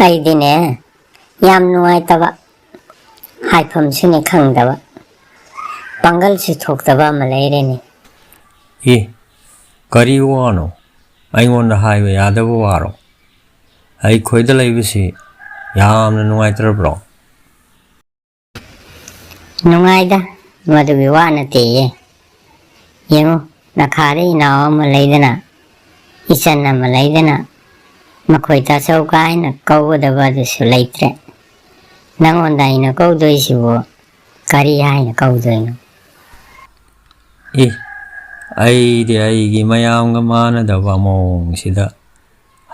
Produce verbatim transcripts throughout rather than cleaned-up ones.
ꯑꯩꯗꯤꯅꯦ, ꯌꯥꯝ ꯅꯨꯡꯉꯥꯏꯇꯕ, ꯍꯥꯏꯐꯝꯁꯨꯅꯤ ꯈꯪꯗꯕ, ꯄꯥꯡꯒꯜꯁꯨ ꯊꯣꯛꯇꯕ ꯑꯃ ꯂꯩꯔꯦꯅꯦ꯫ ꯑꯦ, ꯀꯔꯤ ꯋꯥꯅꯣ? ꯑꯩꯉꯣꯟꯗ ꯍꯥꯏꯕ ꯌꯥꯗꯕ ꯋꯥꯔꯣ? ꯑꯩꯈꯣꯏꯗ ꯂꯩꯕꯁꯤ ꯌꯥꯝꯅ ꯅꯨꯡꯉꯥꯏꯇ꯭ꯔꯕ꯭ꯔꯣ? ꯅꯨꯡꯉꯥꯏꯗ, ꯃꯗꯨꯒꯤ ꯋꯥ ꯅꯠꯇꯦꯌꯦ꯫ ꯌꯦꯡꯉꯨ, ꯅꯈꯥꯗ ꯏꯅꯥꯎ ꯑꯃ ꯂꯩꯗꯅ, ꯏꯆꯟ ꯑꯃ ꯂꯩꯗꯅ, ꯃꯈꯣꯏ ꯇꯥꯆꯧ ꯀꯥꯏꯅ ꯀꯧꯒꯗꯕ ꯑꯗꯨꯁꯨ ꯂꯩꯇ꯭ꯔꯦ꯫ ꯅꯪꯉꯣꯟꯗ ꯑꯩꯅ ꯀꯧꯗꯣꯏꯁꯤꯕꯨ ꯀꯔꯤ ꯍꯥꯏꯅ ꯀꯧꯗꯣꯏꯅꯣ? ꯑꯦ, ꯑꯩꯗꯤ ꯑꯩꯒꯤ ꯃꯌꯥꯝꯒ ꯃꯥꯟꯅꯗꯕ ꯃꯑꯣꯡꯁꯤꯗ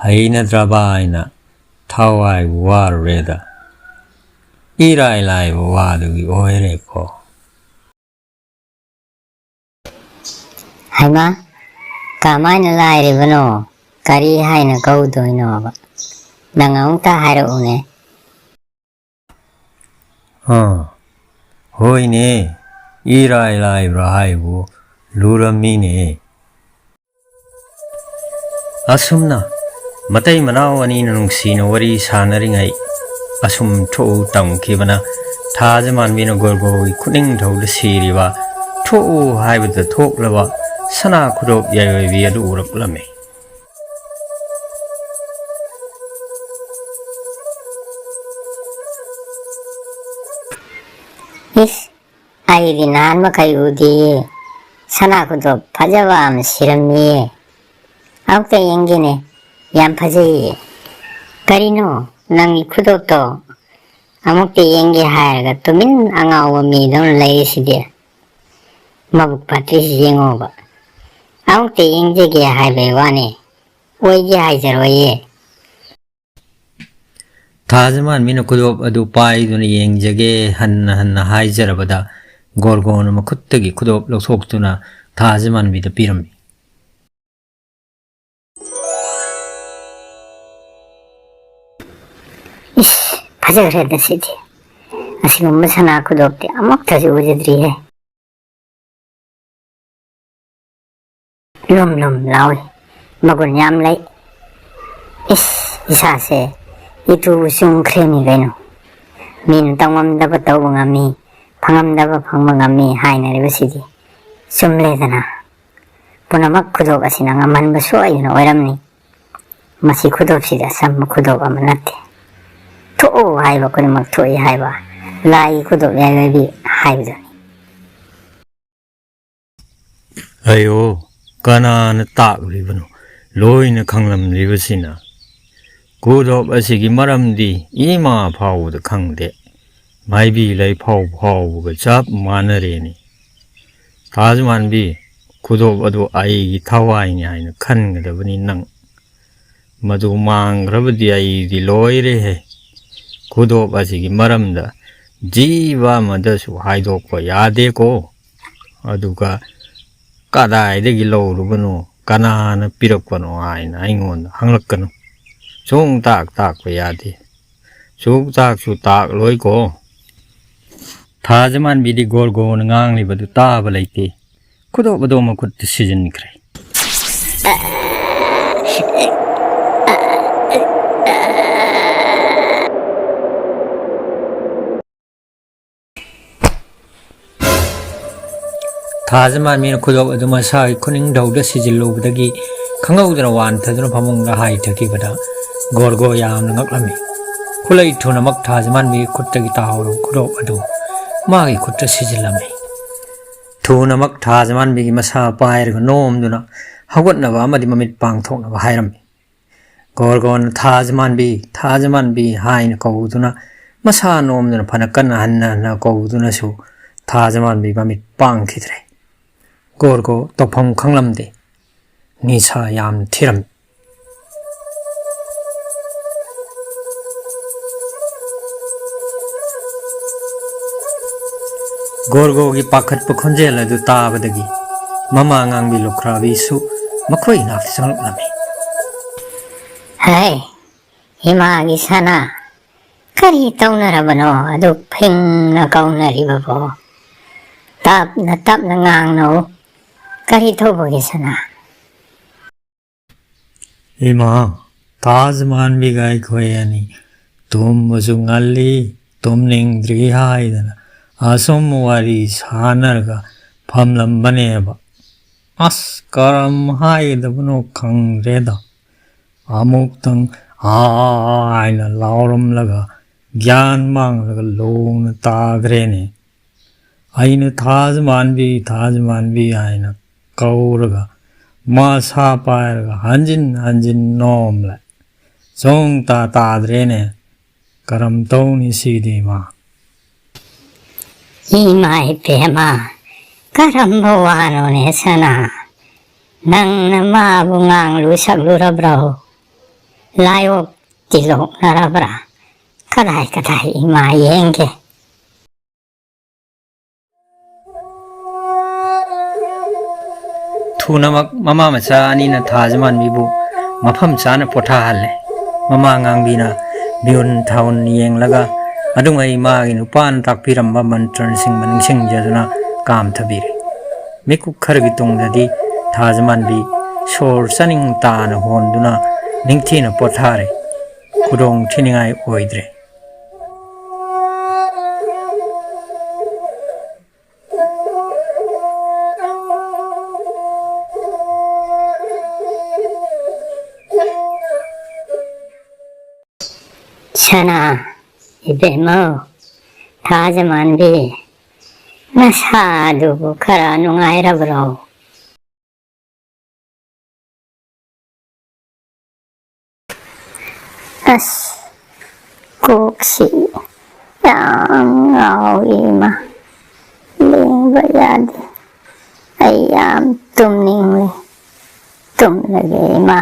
ꯍꯩꯅꯗ꯭ꯔꯕ ꯍꯥꯏꯅ ꯊꯋꯥꯏꯕꯨ ꯋꯥꯔꯨꯔꯦꯗ꯫ ꯏꯔꯥꯏ ꯂꯥꯏꯕ ꯋꯥꯗꯨꯒꯤ ꯑꯣꯏꯔꯦꯀꯣ꯫ ꯍꯩꯃꯥ, ꯀꯃꯥꯏꯅ ꯂꯥꯏꯔꯤꯕꯅꯣ? ꯀꯔꯤ ꯍꯥꯏꯅ ꯀꯧꯗꯣꯏꯅꯣꯕ? ꯅꯪ ꯑꯃꯨꯛꯇ ꯍꯥꯏꯔꯛꯎꯅꯦ꯫ ꯑꯥ, ꯍꯣꯏꯅꯦ, ꯏꯔꯥꯏ ꯂꯥꯏꯕ꯭ꯔꯥ ꯍꯥꯏꯕꯨ ꯂꯨꯔꯝꯃꯤꯅꯦ꯫ ꯑꯁꯨꯝꯅ ꯃꯇꯩ ꯃꯅꯥꯎ ꯑꯅꯤꯅ ꯅꯨꯡꯁꯤꯅ ꯋꯥꯔꯤ ꯁꯥꯟꯅꯔꯤꯉꯩ, ꯑꯁꯨꯝ ꯊꯣꯛꯎ ꯇꯝꯈꯤꯕꯅ ꯊꯥꯖ ꯃꯥꯟꯕꯤꯅ ꯒꯣꯔꯒꯣꯒꯤ ꯈꯨꯅꯤꯡꯊꯧꯗ ꯁꯤꯔꯤꯕ ꯊꯣꯛꯎ ꯍꯥꯏꯕꯗ ꯊꯣꯛꯂꯕ ꯁꯅꯥ ꯈꯨꯗꯣꯞ ꯌꯥꯏꯑꯣꯏꯕꯤ ꯑꯗꯨ ꯎꯔꯛꯂꯝꯃꯤ꯫ ꯏꯁ, ꯑꯩꯗꯤ ꯅꯍꯥꯟ ꯃꯈꯩ ꯎꯗꯦꯌꯦ꯫ ꯁꯅꯥ ꯈꯨꯗꯣꯞ ꯐꯖꯕ ꯑꯃ ꯁꯤꯔꯝꯃꯤꯌꯦ꯫ ꯑꯃꯨꯛꯇ ꯌꯦꯡꯒꯦꯅꯦ꯫ ꯌꯥꯝ ꯐꯖꯩꯌꯦ꯫ ꯀꯔꯤꯅꯣ ꯅꯪꯒꯤ ꯈꯨꯗꯣꯞꯇꯣ? ꯑꯃꯨꯛꯇ ꯌꯦꯡꯒꯦ ꯍꯥꯏꯔꯒ ꯇꯨꯃꯤꯟ ꯑꯉꯥꯎꯕ ꯃꯤꯗꯧꯅ ꯂꯩꯔꯤꯁꯤꯗꯤ꯫ ꯃꯕꯨꯛ ꯐꯠꯇ꯭ꯔꯤꯁꯤ ꯌꯦꯡꯉꯣꯕ꯫ ꯑꯃꯨꯛꯇ ꯌꯦꯡꯖꯒꯦ ꯍꯥꯏꯕꯩ ꯋꯥꯅꯤ꯫ ꯑꯣꯏꯒꯦ ꯍꯥꯏꯖꯔꯣꯏꯌꯦ꯫ ꯊꯥꯖ ꯃꯥꯟꯕꯤꯅ ꯈꯨꯗꯣꯞ ꯑꯗꯨ ꯄꯥꯏꯗꯨꯅ ꯌꯦꯡꯖꯒꯦ ꯍꯟꯅ ꯍꯟꯅ ꯍꯥꯏꯖꯔꯕꯗ, ꯒꯣꯔꯒꯣꯅ ꯃꯈꯨꯠꯇꯒꯤ ꯈꯨꯗꯣꯞ ꯂꯧꯊꯣꯛꯇꯨꯅ ꯊꯥꯖ ꯃꯥꯟꯕꯤꯗ ꯄꯤꯔꯝꯃꯤ꯫ ꯏꯁ, ꯐꯖꯈ꯭ꯔꯦꯗ ꯁꯤꯗꯤ꯫ ꯑꯁꯤꯒꯨꯝꯕ ꯁꯅꯥ ꯈꯨꯗꯣꯞꯇꯤ ꯑꯃꯨꯛꯇꯁꯨ ꯎꯖꯗ꯭ꯔꯤꯍꯦ꯫ ꯂꯨꯝ ꯂꯨꯝ ꯂꯥꯎꯏ, ꯃꯒꯨꯟ ꯌꯥꯝ ꯂꯩ꯫ ꯏꯁ, ꯏꯁꯥꯁꯦ ꯏꯇꯨꯕꯨ ꯆꯨꯝꯈ꯭ꯔꯦꯅꯦ ꯀꯩꯅꯣ꯫ ꯃꯤꯅ ꯇꯧꯉꯝꯗꯕ ꯇꯧꯕ ꯉꯝꯃꯤ, ꯐꯪꯉꯝꯗꯕ ꯐꯪꯕ ꯉꯝꯃꯤ ꯍꯥꯏꯅꯔꯤꯕꯁꯤꯗꯤ ꯆꯨꯝꯂꯦꯗꯅ꯫ ꯄꯨꯝꯅꯃꯛ ꯈꯨꯗꯣꯞ ꯑꯁꯤꯅ ꯉꯝꯍꯟꯕ ꯁꯣꯏꯗꯅ ꯑꯣꯏꯔꯝꯅꯤ꯫ ꯃꯁꯤ ꯈꯨꯗꯣꯞꯁꯤꯗꯤ ꯑꯆꯝꯕ ꯈꯨꯗꯣꯞ ꯑꯃ ꯅꯠꯇꯦ꯫ ꯊꯣꯛꯎ ꯍꯥꯏꯕ ꯈꯨꯗꯤꯡꯃꯛ ꯊꯣꯛꯏ ꯍꯥꯏꯕ ꯂꯥꯏꯒꯤ ꯈꯨꯗꯣꯞ ꯌꯥꯏꯕꯤ ꯍꯥꯏꯕꯗꯨꯅꯤ꯫ ꯑꯌꯣ, ꯀꯅꯥꯅ ꯇꯥꯛꯂꯤꯕꯅꯣ? ꯂꯣꯏꯅ ꯈꯪꯂꯝꯂꯤꯕꯁꯤꯅ꯫ ꯈꯨꯗꯣꯞ ꯑꯁꯤꯒꯤ ꯃꯔꯝꯗꯤ ꯏꯃꯥ ꯐꯥꯎꯕꯗ ꯈꯪꯗꯦ꯫ ꯃꯥꯏꯕꯤ ꯂꯩꯐꯥꯎ ꯐꯥꯎꯕꯒ ꯆꯞ ꯃꯥꯟꯅꯔꯦꯅꯦ꯫ ꯊꯥꯖꯃꯥꯟꯕꯤ, ꯈꯨꯗꯣꯞ ꯑꯗꯨ ꯑꯩꯒꯤ ꯊꯋꯥꯏꯅꯤ ꯍꯥꯏꯅ ꯈꯟꯒꯗꯕꯅꯤ ꯅꯪ꯫ ꯃꯗꯨ ꯃꯥꯡꯈ꯭ꯔꯕꯗꯤ ꯑꯩꯗꯤ ꯂꯣꯏꯔꯦꯍꯦ꯫ ꯈꯨꯗꯣꯞ ꯑꯁꯤꯒꯤ ꯃꯔꯝꯗ ꯖꯤꯕ ꯑꯃꯗꯁꯨ ꯍꯥꯏꯗꯣꯛꯄ ꯌꯥꯗꯦꯀꯣ꯫ ꯑꯗꯨꯒ ꯀꯗꯥꯏꯗꯒꯤ ꯂꯧꯔꯨꯕꯅꯣ, ꯀꯅꯥꯅ ꯄꯤꯔꯛꯄꯅꯣ ꯍꯥꯏꯅ ꯑꯩꯉꯣꯟꯗ ꯍꯪꯂꯛꯀꯅꯨ꯫ ꯁꯨꯡ ꯇꯥꯛ ꯇꯥꯛꯄ ꯌꯥꯗꯦ꯫ ꯁꯨꯡ ꯇꯥꯛꯁꯨ ꯇꯥꯛꯂꯣꯏꯀꯣ꯫ ꯊꯥꯖꯃꯥꯟꯕꯤꯗꯤ ꯒꯣꯔꯒꯣꯅ ꯉꯥꯡꯂꯤꯕꯗꯨ ꯇꯥꯕ ꯂꯩꯇꯦ꯫ ꯈꯨꯗꯣꯞ ꯑꯗꯨ ꯃꯈꯨꯠꯇ ꯁꯤꯖꯤꯟꯈ꯭ꯔꯦ꯫ ꯊꯥꯖꯃꯥꯟꯕꯤꯅ ꯈꯨꯗꯣꯞ ꯑꯗꯨ ꯃꯁꯥꯒꯤ ꯈꯨꯅꯤꯡꯊꯧꯗ ꯁꯤꯖꯤꯜꯂꯨꯕꯗꯒꯤ ꯈꯪꯍꯧꯗꯅ ꯋꯥꯟꯊꯗꯨꯅ ꯐꯃꯨꯡꯗ ꯍꯥꯏꯊꯈꯤꯕꯗ ꯒꯣꯔꯒꯣ ꯌꯥꯝꯅ ꯉꯛꯂꯝꯃꯤ꯫ ꯈꯨꯠꯂꯩ ꯊꯨꯅꯃꯛ ꯊꯥꯖꯃꯥꯟꯕꯤꯒꯤ ꯈꯨꯠꯇꯒꯤ ꯇꯥꯍꯧꯔꯕ ꯈꯨꯗꯣꯞ ꯑꯗꯨ ꯃꯥꯒꯤ ꯈꯨꯠꯇ ꯁꯤꯖꯤꯜꯂꯝꯃꯤ꯫ ꯊꯨꯅꯃꯛ ꯊꯥꯖꯃꯥꯟꯕꯤꯒꯤ ꯃꯁꯥ ꯄꯥꯏꯔꯒ ꯅꯣꯝꯗꯨꯅ ꯍꯧꯒꯠꯅꯕ ꯑꯃꯗꯤ ꯃꯃꯤꯠ ꯄꯥꯡꯊꯣꯛꯅꯕ ꯍꯥꯏꯔꯝꯃꯤ꯫ ꯒꯣꯔꯒꯣꯟꯅ "ꯊꯥꯖꯃꯥꯟꯕꯤ, ꯊꯥꯖꯃꯥꯟꯕꯤ" ꯍꯥꯏꯅ ꯀꯧꯗꯨꯅ, ꯃꯁꯥ ꯅꯣꯝꯗꯨꯅ ꯐꯅ ꯀꯟꯅ ꯍꯟꯅ ꯍꯟꯅ ꯀꯧꯗꯨꯅꯁꯨ ꯊꯥꯖꯃꯥꯟꯕꯤ ꯃꯃꯤꯠ ꯄꯥꯡꯈꯤꯗ꯭ꯔꯦ꯫ ꯒꯣꯔꯒꯣ ꯇꯧꯐꯝ ꯈꯪꯂꯝꯗꯦ꯫ ꯅꯤꯁꯥ ꯌꯥꯝꯅ ꯊꯤꯔꯝꯃꯤ꯫ ꯒꯣꯔꯒꯣꯒꯤ ꯄꯥꯈꯠꯄ ꯈꯣꯟꯖꯦꯜ ꯑꯗꯨ ꯇꯥꯕꯗꯒꯤ ꯃꯃꯥ ꯑꯉꯥꯡꯕꯤ ꯂꯨꯈ꯭ꯔꯥꯕꯤꯁꯨ ꯃꯈꯣꯏ ꯏꯅꯥꯛꯇ ꯆꯪꯂꯛꯂꯝꯃꯤ꯫ "ꯍꯩ, ꯏꯃꯥꯒꯤ ꯁꯅꯥ, ꯀꯔꯤ ꯇꯧꯅꯔꯕꯅꯣ ꯑꯗꯨꯛ ꯐꯤꯡꯅ ꯀꯧꯅꯔꯤꯕꯕꯣ? ꯇꯞꯅ ꯇꯞꯅ ꯉꯥꯡꯅꯧ꯫ ꯀꯔꯤ ꯇꯧꯕꯒꯤ ꯁꯅꯥ?" "ꯏꯃꯥ, ꯇꯥꯖ ꯃꯥꯟꯕꯤꯒ ꯑꯩꯈꯣꯏ ꯑꯅꯤ ꯇꯨꯝꯕꯁꯨ ꯉꯜꯂꯤ, ꯇꯨꯝꯅꯤꯡꯗ꯭ꯔꯤ ꯍꯥꯏꯗꯅ ꯑꯁꯨꯝ ꯋꯥꯔꯤ ꯁꯥꯟꯅꯔꯒ ꯐꯝꯂꯝꯕꯅꯦꯕ꯫ ꯑꯁ, ꯀꯔꯝ ꯍꯥꯏꯒꯗꯕꯅꯣ ꯈꯪꯗ꯭ꯔꯦꯗ꯫ ꯑꯃꯨꯛꯇꯪ "ꯑꯥ" ꯍꯥꯏꯅ ꯂꯥꯎꯔꯝꯂꯒ ꯒ꯭ꯌꯥꯟ ꯃꯥꯡꯂꯒ ꯂꯣꯡꯅ ꯇꯥꯈ꯭ꯔꯦꯅꯦ꯫ ꯑꯩꯅ "ꯊꯥꯖ ꯃꯥꯟꯕꯤ, ꯊꯥꯖ ꯃꯥꯟꯕꯤ" ꯍꯥꯏꯅ ꯀꯧꯔꯒ ꯃꯁꯥ ꯄꯥꯏꯔꯒ ꯍꯟꯖꯤꯟ ꯍꯟꯖꯤꯟ ꯅꯣꯝꯂꯦ꯫ ꯁꯨꯡꯇꯥ ꯇꯥꯗ꯭ꯔꯦꯅꯦ꯫ ꯀꯔꯝ ꯇꯧꯅꯤ ꯁꯤꯗꯤ ꯃꯥ? ꯏꯃꯥ ꯏꯕꯦꯝꯃ, ꯀꯔꯝꯕ ꯋꯥꯅꯣꯅꯦ ꯁꯅꯥ? ꯅꯪꯅ ꯃꯥꯕꯨ ꯉꯥꯡꯂꯨ ꯁꯛꯂꯨꯔꯕ꯭ꯔꯣ? ꯂꯥꯏꯑꯣꯛꯇꯤ ꯂꯣꯛꯅꯔꯕ꯭ꯔꯥ? ꯀꯗꯥꯏ ꯀꯗꯥꯏ ꯏꯃꯥ ꯌꯦꯡꯒꯦ? ꯊꯨꯅꯃꯛ ꯃꯃꯥ ꯃꯆꯥ ꯑꯅꯤꯅ ꯊꯥꯖ ꯃꯥꯟꯕꯤꯕꯨ ꯃꯐꯝ ꯆꯥꯅ ꯄꯣꯊꯥꯍꯜꯂꯦ꯫ ꯃꯃꯥ ꯉꯥꯡꯕꯤꯅ ꯃꯤꯍꯨꯟ ꯊꯥꯍꯨꯟ ꯌꯦꯡꯂꯒ ꯑꯗꯨꯉꯩ ꯃꯥꯒꯤ ꯅꯨꯄꯥꯅ ꯇꯥꯛꯄꯤꯔꯝꯕ ꯃꯟꯇ꯭ꯔꯁꯤꯡꯕꯨ ꯅꯤꯡꯁꯤꯡꯖꯗꯨꯅ ꯀꯥꯝꯊꯕꯤꯔꯦ꯫ ꯃꯤꯀꯨꯞ ꯈꯔꯒꯤ ꯇꯨꯡꯗꯗꯤ ꯊꯥꯖ ꯃꯥꯟꯕꯤ ꯁꯣꯔ ꯆꯥꯅꯤꯡ ꯇꯥꯅ ꯍꯣꯟꯗꯨꯅ ꯅꯤꯡꯊꯤꯅ ꯄꯣꯊꯥꯔꯦ꯫ ꯈꯨꯗꯣꯡ ꯊꯤꯅꯤꯡꯉꯥꯏ ꯑꯣꯏꯗ꯭ꯔꯦ꯫ ꯁꯅꯥ, ꯏꯕꯦꯝꯃꯧ, ꯊꯥꯖ ꯃꯥꯟꯕꯤ, ꯅꯁꯥꯗꯨꯕꯨ ꯈꯔ ꯅꯨꯡꯉꯥꯏꯔꯕ꯭ꯔꯣ? ꯑꯁ, ꯀꯣꯛꯁꯤ ꯌꯥꯝ ꯉꯥꯎꯏ ꯏꯃꯥ꯫ ꯂꯦꯡꯕ ꯌꯥꯗꯦ꯫ ꯑꯩ ꯌꯥꯝ ꯇꯨꯝꯅꯤꯡꯂꯦ꯫ ꯇꯨꯝꯂꯒꯦ ꯏꯃꯥ꯫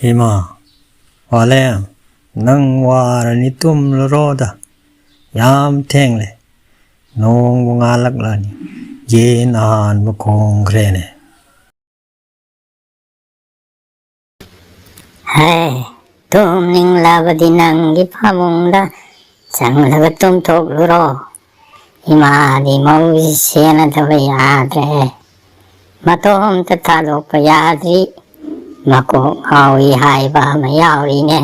ꯏꯃꯥ, ꯋꯥꯂꯦ, ꯅꯪ ꯋꯥꯔꯅꯤ, ꯇꯨꯝꯂꯨꯔꯣꯗ꯫ ꯌꯥꯝ ꯊꯦꯡꯂꯦ꯫ ꯅꯣꯡꯕꯨ ꯉꯥꯜꯂꯛꯂꯅꯤ, ꯌꯦꯟ ꯑꯍꯥꯟꯕ ꯈꯣꯡꯈ꯭ꯔꯦꯅꯦ꯫ ꯍꯦ, ꯇꯨꯝꯅꯤꯡꯂꯕꯗꯤ ꯅꯪꯒꯤ ꯐꯃꯨꯡꯗ ꯆꯪꯂꯒ ꯇꯨꯝꯊꯣꯛꯂꯨꯔꯣ꯫ ꯏꯃꯥꯗꯤ ꯃꯧꯁꯤ ꯁꯦꯟꯅꯗꯕ ꯌꯥꯗ꯭ꯔꯦ꯫ ꯃꯇꯣꯝꯇ ꯊꯥꯗꯣꯛꯄ ꯌꯥꯗ꯭ꯔꯤ꯫ ꯃꯀꯣꯛ ꯉꯥꯎꯏ ꯍꯥꯏꯕ ꯑꯃ ꯌꯥꯎꯔꯤꯅꯦ꯫